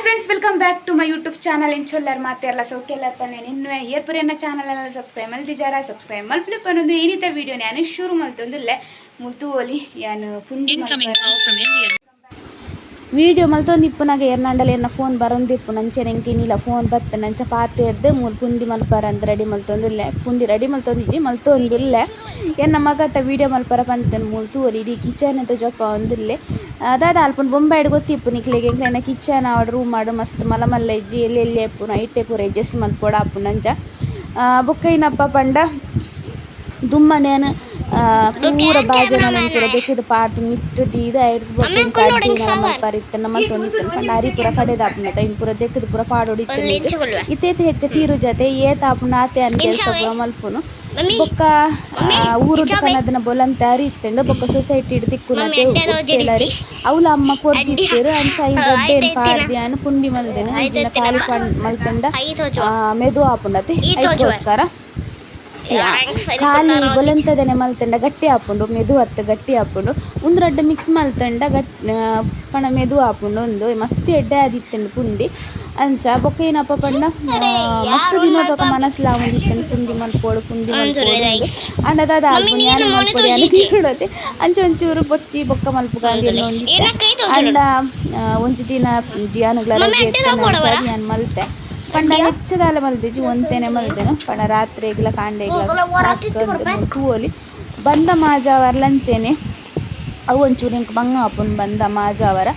Friends, welcome back to my YouTube channel. ಎಂಚೊಲ್ಲರ್ ಮಾತೆರ್ಲ ಸೌಖ್ಯಲ್ಲರ್ ಪನ್ನೆ ನಿನ್ನೆ ಏರ್ಪುರೆನ್ನ channel ಎಲ್ಲ ಸಬ್ಸ್ಕ್ರೈಬ್ ಮಲ್ದಿಜಾರ ಸಬ್ಸ್ಕ್ರೈಬ್ ಮಲ್ಪುಲೆ ಪನ್ನೊಂದು ಏನಿತ ವಿಡಿಯೋ ನಾನು ಶುರು ಮಲ್ತೊಂದುಲ್ಲೆ ಮುತುವೊಲಿ ಯಾನ್ ಪುಂಡಿ Incoming ಮಲ್ಪರೆ. Call from Indian. Video ಮಲ್ತೊಂದು ಇಪ್ಪುನಗ ಏರ್ನಾಂಡಲ ಎನ್ನ ಫೋನ್ ಬರೊಂದಿಪ್ಪು ನಂಚನೆ ಎಂಕ್ ಇನಿಲ ಫೋನ್ ಬತ್ತಂಡ ಅಂಚ ಪಾತೆರ್ದ್ ಮೂಲು ಪುಂಡಿ ಮಲ್ಪರ ಅಂದ್ ರೆಡಿ ಮಲ್ತೊಂದುಲ್ಲೆ ಪುಂಡಿ ರೆಡಿ ಮಲ್ತೊಂದಿಜ್ಜಿ ಮಲ್ತೊಂದುಲ್ಲೆ. ಎನ್ನ ಮಗಟ್ಟ ವೀಡಿಯೋ ಮಲ್ಪರ ಪಂತುಂಡು ಮೂಲು ತೂವೊಲಿ ಇಡೀ ಕಿಚನ್ ತೋಜಪಾವೊಂದುಲ್ಲೆ. ದಾದ ಅಲ್ಪುಂಡು ಬೊಂಬಾಯಿಡ್ ಗೊತ್ತಿಪ್ಪು ನಿಕ್ಲೆಗ್ ಎಂಕ್ಲೆನ ಕಿಚನ್ ಆವಡ್ ರೂಮ್ ಆವಡ್ ಮಸ್ತ್ ಮಲ್ಲ ಮಲ್ಲ ಇಜ್ಜಿ ಎಲ್ಯ ಎಲ್ಯ ಇಪ್ಪುನು ಐಟೆ ಪೂರ ಅಡ್ಜಸ್ಟ್ ಮಲ್ಪೊಡಾಪುಂಡು ಅಂಚ. ಬೊಕ್ಕ ಏನಪ್ಪ ಪಂಡ ದುಮ್ಮನೆ ಯಾನ್ ಪೂರ ಬಾಜನಲೆನ್ ಪೂರ ದೆಕ್ಕುದು ಪಾಡ್ದ್ ಮಿತ್ತ್ ದೀದ್ ಐರ್ದ್ ಬೊಕ್ಕ ಎಂಕ್ ಅಡ್ಡಿನ ಮಲ್ಪರೆ ಇತ್ತ್ಂಡ ಮಲ್ತೊಂದಿತ್ತೆರ್ ಪಂಡ ಅರಿ ಪೂರ ಕಡೆದಾಪುಂಡತ ಐನ್ ಪೂರ ದೆಕ್ಕುದು ಪೂರ ಪಾಡೊಡಿತ್ತ್ಂಡ್. ಇತ್ತೆ ಇತ್ತೆ ಹೆಚ್ಚ ತೀರುಜತೆ ಏತ್ ಆಪುಂಡು ಆತೆ ಯಾನ್ ಕೆಲಸ ಪೂರ ಮಲ್ಪುನು. ಬೊಕ್ಕ ಊರುಡು ಕನದಿನ ಬೊಲಂತೆ ಅರಿ ಇತ್ತ್ಂಡ್ ಬೊಕ್ಕ ಸೊಸೈಟಿಡ್ ತಿಕ್ಕುನತೆ ಉಪ್ಪೆಲ್ ಅರಿ ಅವ್ಲ ಅಮ್ಮ ಕೊರ್ದಿತ್ತೆರ್ ಅಂಚ ಐನ್ ರಡ್ಡೆನ್ ಪಾಡ್ದ್ ಯಾನ್ ಪುಂಡಿ ಮಲ್ದೆನ್ ಇಜ್ಜಿಂಡ ಖಾಲಿ ಮಲ್ತುಂಡ ಮೆದು ಆಪುಂಡತೆ ಐಕೋಸ್ಕರ. ಖಾಲಿ ಬೊಲಂತೆದನೆ ಮಲ್ತುಂಡ ಗಟ್ಟಿ ಆಪುಂಡು ಮೆದು ಅತ್ತ್ ಗಟ್ಟಿ ಆಪುಂಡು. ಉಂದು ರಡ್ಡ್ ಮಿಕ್ಸ್ ಮಲ್ತುಂಡ ಗಟ್ ಪಂಡ ಮೆದು ಆಪುಂಡು ಉಂದು ಮಸ್ತ್ ಎಡ್ಡೆ ಆದಿತ್ತುಂಡು ಪುಂಡಿ. ಅಂಚ ಬೊಕ್ಕ ಏನಪ್ಪ ಪಂಡ ಮಸ್ತ್ ದಿನದೊಕ ಮನಸ್ಲ ಆವೊಂದಿತ್ತುಂಡು ಪುಂಡಿ ಮಲ್ಪೊಡು ಪುಂಡಿ ಮಲ್ಪೊಡು ಇಂದ್. ಆಂಡ ದಾದ ಆಪುಂಡು ಯಾನೆ ಮಲ್ಪೊಡು ಯಾನೆ ತಿರುಡತೆ ಅಂಚ ಒಂಚೂರು ಬೊರ್ಚಿ ಬೊಕ್ಕ ಮಲ್ಪುಗ ಅಂದ್ ಎನ್ನೊಂದಿತ್ತೆ. ಆಂಡ ಒಂಜಿ ದಿನ ಜಿಯಾನುಗ್ಲ ರಜೆ ಇತ್ತ್ಂಡ ಅಂಚಾದ್ ಯಾನ್ ಮಲ್ತೆ. ಪಂಡ ಹೆಚ್ಚ ದಾಲ ಮಲ್ದಿಜಿ ಒಂತೆನೆ ಮಲ್ದೆನು ಪಂಡ ರಾತ್ರೆಗ್ಲ ಕಾಂಡೆಗ್ಲ ತೂವೊಲಿ ಬಂದ ಮಾಜಾವರ್ಲ ಅಂಚೆನೆ ಅವು ಒಂಚೂರು ಎಂಕ್ ಬಂಗ ಆಪುಂಡು ಬಂದ ಮಾಜಾವರ.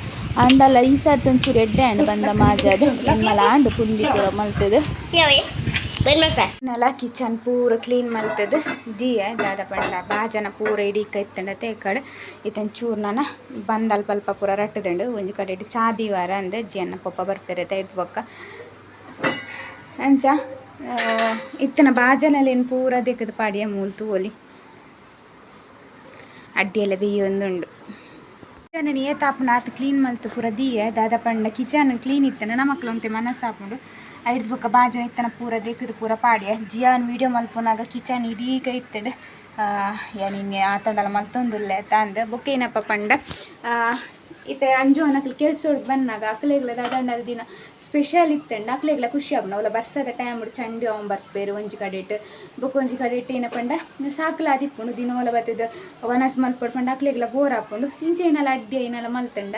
ಆಂಡಲ ಈ ಸರ್ತಿ ಒಂಚೂರು ಎಡ್ಡೆ ಆಂಡ್ ಬಂದ ಮಾಜಾದ್ ಎನ್ನಲ ಆಂಡ್ ಪುಂಡಿ ಪೂರ ಮಲ್ತುದು. ನೆಲ ಕಿಚನ್ ಪೂರ ಕ್ಲೀನ್ ಮಲ್ತುದು ದೀಯೆ ದಾದ ಪಂಡ ಬಾಜನ ಪೂರ ಇಡೀಕ ಇತ್ತುಂಡತೆ ಈ ಕಡೆ ಇತ್ತೆ ಒಂಚೂರು ನನ ಬಂದ ಅಲ್ಪ ಅಲ್ಪ ಪೂರ ರಟ್ಟುದುಂಡು. ಒಂಜಿ ಕಡೆಟ್ ಚಾ ದೀವರ ಅಂದ್ ಜಿಯನ್ನ ಪೊಪ್ಪ ಬರ್ಪೆರ್ ಐರ್ದ್ ಬೊಕ್ಕ ಅಂಚ ಇತ್ತಿನ ಬಾಜನಲೆನ್ ಪೂರ ದೆಕ್ಕುದು ಪಾಡಿಯ ಮೂಲು ತೂವೊಲಿ ಅಡ್ಡಿಯೆಲ್ಲ ಬೇಯೊಂದುಂಡು. ಕಿಚನ್ ಏತ್ ಆಪುಂಡು ಆತ್ ಕ್ಲೀನ್ ಮಲ್ತ್ ಪೂರ ದೀಯೆ ದಾದ ಪಂಡ ಕಿಚನ್ ಕ್ಲೀನ್ ಇತ್ತಂಡ ನಮಕ್ಲ ಒಂತೆ ಮನಸ್ಸು ಆಪುಂಡು. ಐರ್ದ್ ಬೊಕ್ಕ ಬಾಜನ ಇತ್ತನ ಪೂರ ದೆಕ್ಕುದು ಪೂರ ಪಾಡಿಯೆ. ಜಿಯಾನ್ ವೀಡಿಯೋ ಮಲ್ಪುನಗ ಕಿಚನ್ ಇಡೀಕ ಇತ್ತುಂಡು ಯಾನ್ ಇನಿ ಆತಂಡಲ ಮಲ್ತೊಂದುಲ್ಲೆ ಅಂದ್. ಬೊಕ್ಕ ಏನಪ್ಪ ಪಂಡ ಇತ್ತೆ ಅಂಜೋನಕ್ಲು ಕೆಲ್ಸೊಡ್ದು ಬನ್ನಗ ಅಕ್ಲೆಗ್ಲ ದಾದಂಡಲ ದಿನ ಸ್ಪೆಷಲ್ ಇತ್ತಂಡ ಅಕ್ಲೆಗ್ಲ ಖುಷಿ ಆಪುಂಡು. ಅವ್ಲ ಬರ್ಸದ ಟೈಮ್ ಚಂಡಿ ಆವೊಂದು ಬರ್ಪೆರ್ ಒಂಜಿ ಕಡೆಟ್ ಬೊಕ್ಕ ಒಂಜಿ ಕಡೆಟ್ ಏನ ಪಂಡ ಸಾಕುಲ ಆದಿಪ್ಪುಂಡು ದಿನೋಲ ಬತ್ತುದು ವನಸ್ ಮಲ್ಪೊಡು ಪಂಡ ಅಕ್ಲೆಗ್ಲ ಬೋರ್ ಆಪುಂಡು. ಇಂಚ ಏನಲ ಅಡ್ಡಿ ಐನಲ ಮಲ್ತಂಡ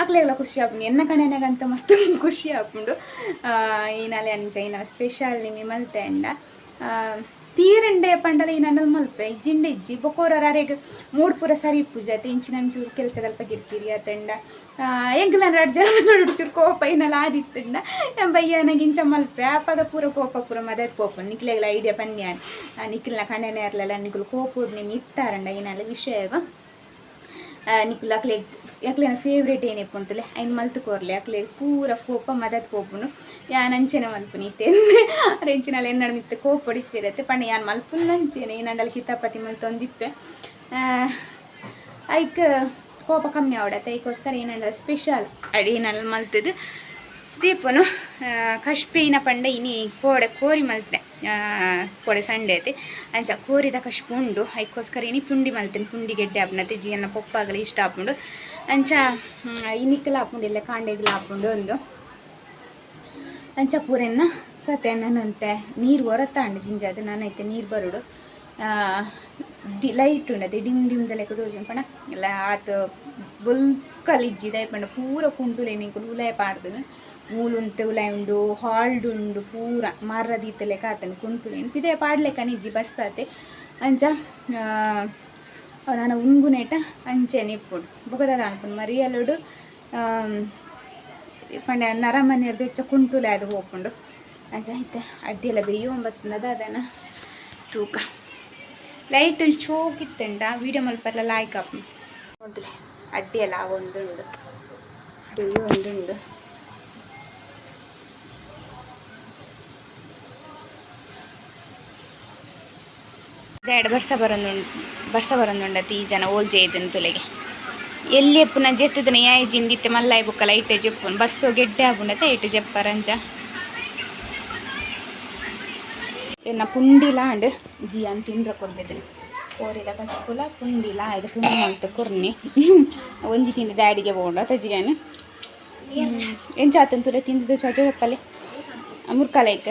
ಅಕ್ಲೆಗ್ಲ ಖುಷಿ ಆಪುಂಡು. ಎನ್ನ ಕಡೆನಾಗಂತ ಮಸ್ತ್ ಖುಷಿ ಆಪುಂಡು. ಏನಲ ಅಂಚ ಏನಲ ಸ್ಪೆಷಲ್ ನಿಮಿ ಮಲ್ತೆಂಡ ತೀರಂಡೆ ಪಂಡಲ ಏನಂಡಲ ಮಲ್ಪೆ ಇಜ್ಜಿಂಡ ಇಜ್ಜಿ. ಬೊಕ್ಕ ಅರೆಗ್ ಮೂಡ್ ಪೂರ ಸರಿ ಇಪ್ಪುಜಿ ಇಂಚಿನ ಒಂಚೂರು ಕೆಲಸದಲ್ಪ ಕಿರಿಕಿರಿ ಆತಂಡ ಎಂಕ್ಲನ ರಡ್ಡ್ ಜನ ಚೂರು ಕೋಪ ಏನಲ ಆದಿತ್ತುಂಡ ಬಯ್ಯನಾಗ ಇಂಚ ಮಲ್ಪೆ ಆಪಗ ಪೂರ ಕೋಪ ಪೂರ ಮದತ್ ಪೋಪುಂಡು. ನಿಕ್ಲೆಗ್ಲ ಐಡಿಯಾ ಪನ್ಯಾನ್ ನಿಕ್ಲ್ನ ಕಣ್ಣನೇರ್ಲೆಲ್ಲ ನಿಕುಲು ಕೋಪುಡು ನಿಮ್ ಇತ್ತಾರಂಡ ಏನಲ್ಲ ವಿಷಯಗ ನಿಕುಲು ಅಕ್ಲೆಗ್ ಅಕ್ಲೆನ ಫೇವ್ರೇಟ್ ಏನಿಪ್ಪುಂತಲೆ ಐನ್ ಮಲ್ತ್ ಕೊರ್ಲೆ ಅಕ್ಲೆಗ್ ಪೂರ ಕೋಪ ಮದತ್ ಪೋಪುಂಡು. ಯಾನ್ ಅಂಚೆನೆ ಮಲ್ಪುನಿ ಇತ್ತೆ ಅರೆಂಚಿನಲ ಎನ್ನಡ ಮಿತ್ತ್ ಕೋಪೊಡು ಇಪ್ಪೆರತ್ತೆ ಪಂಡ ಯಾನ್ ಮಲ್ಪುನ ಅಂಚೆನೆ ಏನಂಡಲ ಕಿತಾಪತಿ ಮಲ್ತೊಂದಿಪ್ಪೆ ಐಕ್ ಕೋಪ ಕಮ್ಮಿ ಆವಡತ್ತೆ ಐಕೋಸ್ಕರ ಏನಂಡಲ ಸ್ಪೆಷಲ್ ಅಡಿ ಏನಲ್ಲ ಮಲ್ತುದು ದೀಪುನು. ಕಶ್ಪೇನ ಪಂಡ ಇನಿ ಕೋಡೆ ಕೋರಿ ಮಲ್ತೆ ಕೋಡೆ ಸಂಡೆ ಐತೆ ಅಂಚ ಕೋರಿದ ಕಶ್ಪು ಉಂಡು ಐಕೋಸ್ಕರ ಇನಿ ಪುಂಡಿ ಮಲ್ತೇನೆ. ಪುಂಡಿ ಗೆಡ್ಡೆ ಆಪುಂಡತೆ ಜಿಯನ್ನ ಪೊಪ್ಪಾಗಲ ಇಷ್ಟ ಆಪುಂಡು. ಅಂಚ ಇನಿಕ್ಲ ಆಪುಂಡು ಇಲ್ಲ ಕಾಂಡೆಗ್ಲ ಆಪುಂಡು ಒಂದು ಅಂಚ ಪೂರೆನ್ನ ಕತೆ. ನನಂತೆ ನೀರು ಒರತಾಂಡ್ ಜಿಂಜಾದ್ ನಾನೈತೆ ನೀರು ಬರೋಡು ಲೈಟ್ ಉಂಡತೆ ಡಿಮ್ ಡಿಮ್ ದ ಲೆಕ್ಕ ತೋಜುಂಡು ಪಂಡ ಎಲ್ಲ ಆತ್ ಬೊಲ್ಕಲ್ ಇಜ್ಜಿ ದಾಯೆ ಪಂಡ ಪೂರ ಕುಂಟುಲೆನ್ ಎಂಕುಲು ಉಲಾಯಿ ಪಾಡ್ದೆನು ಮೂಲುಂತೆ ಉಲಾಯಿ ಉಂಡು ಹಾಲ್ಡ್ ಉಂಡು ಪೂರ ಮರ ದೀತ ಲೆಕ್ಕ ಆತುಂಡು ಕುಂಟುಲೆನ್ ಪಿದಯಿ ಪಾಡ್ಲೆಕ್ಕನೆ ಇಜ್ಜಿ ಬರ್ಸಾತೆ. ಅಂಚ ನನ ಉಂಗುನೇಟ ಅಂಚೆನೆ ಇಪ್ಪುಂಡು. ಬೊಕ ದಾದ ಅನ್ಪುಂಡು ಮರಿಯಲೊಡು ಪಂಡ ನರಮನಿರ್ದ್ ಹೆಚ್ಚ ಕುಂಟುಲೆ ಆದ್ ಪೋಪುಂಡು. ಅಂಚ ಇತ್ತೆ ಅಡ್ಡಿಯೆಲ್ಲ ಬೇಯೊಂಬತ್ತುಂಡ ದಾದನ ತೂಕ ಲೈಟ್ ಶೋಕ್ ಇತ್ತುಂಡ ವೀಡಿಯೋ ಮಲ್ಪರೆಲ ಲಾಯ್ಕ್ ಆಪುಂಡು. ನೋಡ್ಲೆ ಅಡ್ಡಿಯೆಲ್ಲ ಆವೊಂದುಂಡು ಬೇಯೊಂದುಂಡು. ದಾಯೆಡ್ ಬರ್ಸ ಬರೊಂದುಂಡು ಬರ್ಸ ಬರೊಂದುಂಡತೆ ಈ ಜನ ಓಲ್ ಜೈದನ್ ತುಲೆಗೆ ಎಲ್ಲಿ ಎಪ್ಪುನ ಜೆತ್ತುದನ ಯಾಯಿ ಜಿಂದಿತ್ತೆ ಮಲ್ಲಾಯಿ ಬೊಕ್ಕ ಲೈಟ್ ಜೆಪ್ಪುನು ಬರ್ಸೋ ಗೆಡ್ಡೆ ಆಪುಂಡತೆ ಐಟ್ ಜೆಪ್ಪರಂಚ. ಎನ್ನ ಪುಂಡಿಲ ಆಂಡ್ ಜಿಯಾನ್ ತಿಂಡ್ರ ಕೊರ್ದಿದ್ದೀನಿ ಕೋರಿದ ಕಶ್ಪುಲ ಪುಂಡಿಲ ಆಯ್ತು ತುಂಡು ಮಲ್ತ್ ಕೊರ್ನಿ ಒಂಜಿ ತಿಂಡಿ ಡ್ಯಾಡಿಗೆ ಬೋಂಡ ಅತ ಜಿಯಾನ್. ಎಂಚ ಆತನ್ ತುಲೆ ತಿಂದಿದ್ದು ಸೊಜ ಬಪ್ಪಲೆ ಮುರ್ಕಾಲ ಐಕ್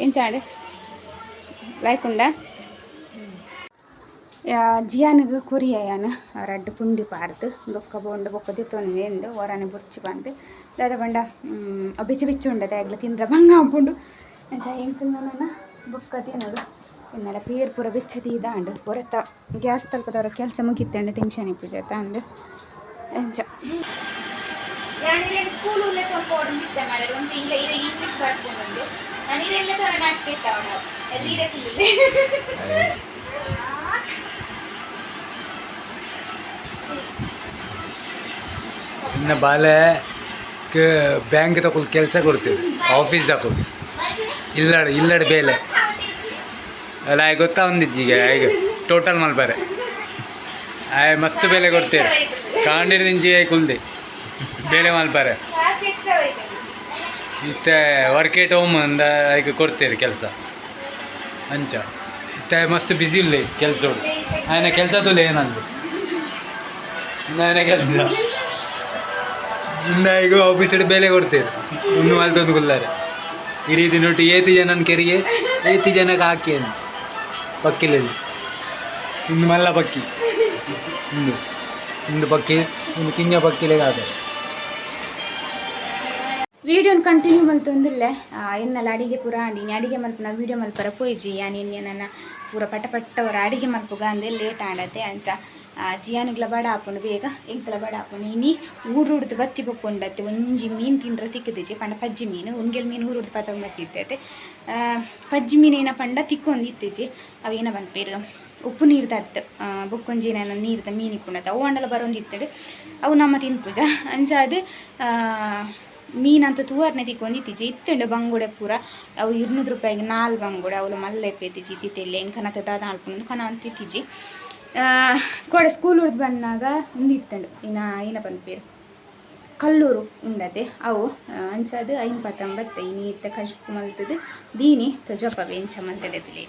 ಎಂಚಾಂಡ್ ಲೈಕ್ ಉಂಡ ಜಿಯಾನಿಗೆ ಕೊರಿಯ ಯಾನ್ ರಡ್ಡ್ ಪುಂಡಿ ಪಾಡ್ದು ಬೊಕ್ಕ ಬೋಂಡು ಬೊಕ್ಕ ದೆತ್ತೊನುವೆ ಎಂದು ಒರಾನೆ ಬೊರ್ಚಿ ಪಂದ್ ದಾದ ಪಂಡ ಬೆಚ್ಚ ಬೆಚ್ಚ ಉಂಡತೆ ಐಗ್ಲ ತಿಂದ್ರ ಬಂಗ ಆಪುಂಡು ಅಂಚ ಎಂಕುಲು ನನ ಬೊಕ್ಕ ತಿನ್ನೋಡು ಎನ್ನಲ ಪೇರ್ ಪೂರ ಬೆಚ್ಚ ದೀದಾಂಡ್ ಪೊರತ ಗ್ಯಾಸ್ ತಲ್ಪದವರ ಕೆಲಸ ಮುಗಿತ್ತಂಡ ಟೆನ್ಷನ್ ಇಪ್ಪುಜತ ಅಂದ್ ಅಂಚ ಯಾನ್ ಸ್ಕೂಲ್ ಉಲ್ಲೆ ಪೋಡೊಂದಿತ್ತೆ ಮಾರ್ರೆ ಒಂತೆ ಇಲ್ಲ ಇರೆ ಇಂಗ್ಲೀಷ್ ಬರ್ಪುಂಡುಂದು ನಾನು ಇರೆಲ್ಲ ತೋರ ಮ್ಯಾಥ್ಸ್ ಕೆಟ್ಟವಣ ಇರೆ ಕುಲ್ಲುಲ್ಲೆ. ಇನ್ನು ಬಾಲೆ ಬ್ಯಾಂಕ್ ತಗೊಳ್ ಕೆಲಸ ಕೊಡ್ತೀವಿ ಆಫೀಸ್ ತಗೊಳ್ ಇಲ್ಲಡ್ ಇಲ್ಲಡ್ ಬೇಲೆ ಅಲ್ಲ ಗೊತ್ತಾ ಒಂದಿಜ್ಜಿಗೆ ಈಗ ಟೋಟಲ್ ಮಲ್ಪಾರೆ ಆಯ್ ಮಸ್ತ್ ಬೇಲೆ ಕೊಡ್ತೀರಿ ಕಾಂಡಿರ್ದಿಂಚಿ ಕುಲ್ದಿ ಬೇಲೆ ಮಲ್ಪಾರೆ. Class extra ಹೋಯ್ತದೆ. ಇತ್ತೆ ವರ್ಕ್ ಎಟ್ ಹೋಮ್ ಅಂದ ಐಕ್ ಕೊಡ್ತೀರಿ ಕೆಲಸ ಅಂಚ ಇತ್ತೆ ಮಸ್ತ್ ಬಿಸಿ ಇಲ್ಲ ಕೆಲಸ ಆಯ್ನ ಕೆಲಸ ತುಲೆ ಏನಂದು ನಾನೇ ಕೆಲಸ ಇನ್ನು ಈಗ ಆಫೀಸ್ ಬೇಲೆ ಕೊಡ್ತೀರಿ ಇನ್ನು ಮಲ್ತೊಂದು ಕುಲ್ಲಾರೆ ಇಡೀ ದಿನ ಏತಿ ಜನನ ಕೆರಿಗೆ ಏತಿ ಜನಕ್ಕೆ ಹಾಕಿ ಪಕ್ಕಿಲೆಲ್ಲಿ ಇನ್ನು ಮಲ್ಲ ಪಕ್ಕಿ ಇಂದು ಇಂದು ಪಕ್ಕಿ ಇನ್ನು ಕಿಂಜ ಪಕ್ಕಿಲೆಗೆ ಹಾಕಿ. ವೀಡಿಯೋನ ಕಂಟಿನ್ಯೂ ಮಲ್ತೊಂದಿಲ್ಲೆ ಎನ್ನಲ ಅಡಿಗೆ ಪೂರ ಆಂಡ್ ಇನಿ ಅಡಿಗೆ ಮಲ್ಪುನ ವೀಡಿಯೋ ಮಲ್ಪರ ಪೋಯಿಜಿ. ಯಾನ್ ಎನ್ನೆ ನನ ಪೂರ ಪಟ ಪಟ್ಟವರ ಅಡಿಗೆ ಮಲ್ಪುಗ ಅಂದೆ ಲೇಟ್ ಆಂಡತೆ. ಅಂಚ ಜಿಯಾನಿಗ್ಲ ಬಡ ಆಪುಂಡು ಬೇಗ, ಎಂಕ್ಲ ಬಡ ಆಪುಂಡು. ಇನಿ ಊರುಡ್ದು ಬತ್ತಿ ಬೊಕ್ಕೊಂಡತ್ತೆ ಒಂಜಿ ಮೀನು ತಿಂದ್ರೆ ತಿಕ್ಕದಿಜಿ ಪಂಡ ಪಜ್ಜಿ ಮೀನು ಉಂಗೆಲ್ ಮೀನು ಊರುಡ್ದು ಪತ್ತೊಂದು ಬತ್ತಿತ್ತತೆ. ಪಜ್ಜಿ ಮೀನು ಏನ ಪಂಡ ತಿಕ್ಕೊಂದು ಇತ್ತಿಜಿ. ಅವು ಏನ ಪನ್ಪೆರ್ ಉಪ್ಪು ನೀರ್ದತ್ತು ಬೊಕ್ಕೊಂಜಿ ಏನ ನೀರ್ದ ಮೀನು ಇಪ್ಪುಂಡತ್ತೆ ಅವು ಅಂಡಲ ಬರೊಂದಿತ್ತಡು ಅವು ನಮ್ಮ ತಿನ್ಪುಜ. ಅಂಚಾದ್ ಮೀನಂತ ತೂವರ್ನೆ ತಿಕ್ಕೊಂದಿತ್ತಿಜಿ. ಇತ್ತುಂಡು ಬಂಗುಡೆ ಪೂರ ಅವು 200 ರೂಪಾಯಿಗೆ 4 ಬಂಗುಡೆ. ಅವುಲು ಮಲ್ಲ ಇಪ್ಪೆತಿಜಿ ಇತ್ತಿತ್ತಿಲ್ಲ ಎಂಕನತ ದಾದ ಮಲ್ಪುಂಡು ಕನ ಅಂತಿತ್ತಿಜಿ. ಕೋಡೆ ಸ್ಕೂಲ್ ಉರ್ದು ಬನ್ನಾಗ ಉಂದು ಇತ್ತುಂಡು ಇನ್ನ ಏನ ಪನ್ಪೆರ್ ಕಲ್ಲೂರು ಉಂಡತೆ ಅವು. ಅಂಚಾದ್ ಐನ್ ಪತ್ತೊಂಬತ್ತು ಇನಿ ಇತ್ತೆ ಕಜ್ಪು ಮಲ್ತುದು ದೀನಿ ತೊಜಪವೆ ಎಂಚ ಮಲ್ತದೆ ತುಲೆ.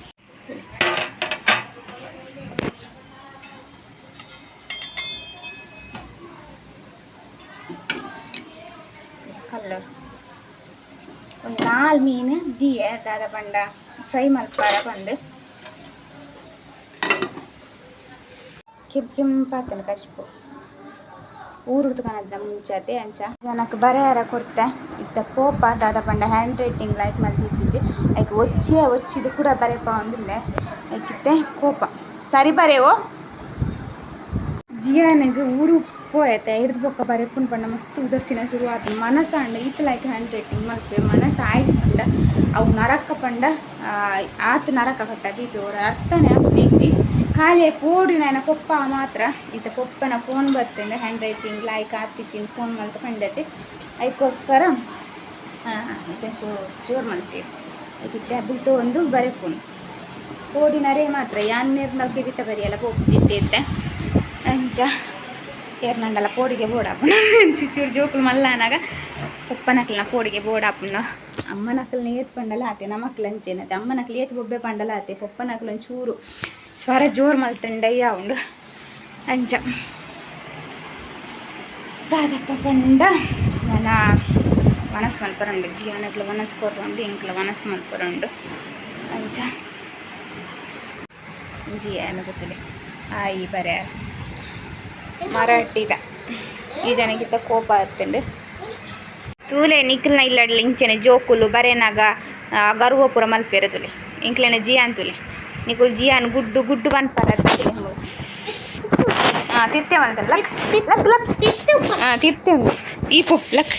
ಕಲ್ಲೂರು ಒಂಜಿ ನಾಲ್ ಮೀನು ದಿಯೆ ದಾದ ಪಂಡ ಫ್ರೈ ಮಲ್ಪಾರ ಪಂದ್ ಕೆಂಪು ಕೆಂಪಾತನ ಕಜ್ಪು ಊರುಡ್ದು ಕನದ ಮುಂಚತೆ. ಅಂಚ ಜನಕ್ ಬರೆಯರ ಕೊರ್ತೆ ಇತ್ತೆ ಕೋಪ ದಾದ ಪಂಡ ಹ್ಯಾಂಡ್ ರೈಟಿಂಗ್ ಲೈಕ್ ಮಲ್ತಿತ್ತಿಜಿ. ಐಕ್ ಒಚ್ಚಿಯೇ ಒಚ್ಚಿದ್ ಕುಡ ಬರೆಪಾವೊಂದುಲ್ಲೆ. ಐಕಿತ್ತೆ ಕೋಪ ಸರಿ ಬರೆವೋ. ಜಿಯಾನಿಗ್ ಊರು ಪೋಯೆತೆ ಐರ್ದ್ ಬೊಕ್ಕ ಬರೆಪುಂಡು ಪಂಡ ಮಸ್ತ್ ಉದಾಸೀನ ಶುರು ಆತುಂಡು. ಮನಸಾಂಡ ಈತ್ ಲೈಕ್ ಹ್ಯಾಂಡ್ ರೈಟಿಂಗ್ ಮಲ್ಪುವೆ ಮನಸ್ ಆಯ್ಜಿ ಪಂಡ ಅವು ನರಕ ಪಂಡ ಆತ್ ನರಕ ಕಟ್ಟ ದೀಪೆ ಒರ ಅರ್ಥನೇ ಆಪುನಿಜ್ಜಿ. ಖಾಲಿ ಪೋಡಿನ ಪೊಪ್ಪ ಮಾತ್ರ ಇತ್ತೆ ಪೊಪ್ಪನ ಫೋನ್ ಬತ್ತುಂಡು ಹ್ಯಾಂಡ್ ರೈಟಿಂಗ್ ಲೈಕ್ ಆತಿಜ್ಜಿ ಫೋನ್ ಮಲ್ತ್ ಪಂಡತೆ. ಐಕೋಸ್ಕರ ಇತ್ತೆ ಚೂರು ಜೋರು ಮಲ್ತೆರ್ ಐಕಿತ್ತೆ ಬುಲ್ತೊಂದು ಬರೆಪುನು ಪೋಡಿನರೇ ಮಾತ್ರ ಯಾನ್ ನೇರ್ನ ಕೆಬಿತ ಬರಿಯಲ್ಲ ಪೋಪುಜಿ ಇತ್ತೆ ಇತ್ತೆ. ಅಂಚ ಏರ್ನಂಡಲ ಪೋಡಿಗೆ ಬೋಡಾಪುಂಡು ಚೂರು ಜೋಕುಲು ಮಲ್ಲ ಆನಾಗ ಪೊಪ್ಪನಕ್ಲೆನ ಪೋಡಿಗೆ ಬೋಡಾಪುಂಡು. ಅಮ್ಮನಕ್ಲೆನ ಏತ್ ಪಂಡಲ ಆತೆ ನಮಕ್ಲು ಅಂಚೆನತೆ ಅಮ್ಮನಕ್ಲು ಏತ್ ಬೊಬ್ಬೆ ಪಂಡಲ ಆತೆ ಪೊಪ್ಪನಕ್ಲು ಒಂಚೂರು ಸ್ವರ ಜೋರು ಮಲ್ತುಂಡ ಉಂಡು. ಅಂಚ ದಾದಪ್ಪ ಪಂಡ ನನ ವನಸ್ ಮಲ್ಪರುಂಡು ಜಿಯಾನಕ್ಲು ವನಸ್ ಕೊರ್ರುಂಡು ಎಂಕ್ಲ ವನಸ್ ಮಲ್ಪರುಂಡು. ಅಂಚ ಜಿಯಾನ ಗೊತ್ತಿಲ್ಲ ಆಯಿ ಬರೆ ಮರಾಠಿದ ಈ ಜನಕ್ಕಿತ್ತ ಕೋಪ ಆತುಂಡು. ತೂಲೆ ನಿಕ್ಲ್ನ ಇಲ್ಲಡ್ಲ ಇಂಚನೆ ಜೋಕುಲು ಬರೆನಾಗ ಗರ್ವ ಪೂರ ಮಲ್ಪೆರೆ ತೂಲೆ. ಎಂಕ್ಲೆನ ಜಿಯಾನ್ ತೂಲೆ ನಿಕುಲು ಜಿಯಾನ್ ಗುಡ್ಡು ಗುಡ್ಡು ಪನ್ಪರ. ಹಾಂ ತಿತ್ತೆ ಮಲ್ತಲ್ಲ ಲಕ್ ಲಕ್ ಲಕ್. ಹಾಂ ತಿತ್ತೆ ಉಂಡು ಈಪು ಲಕ್.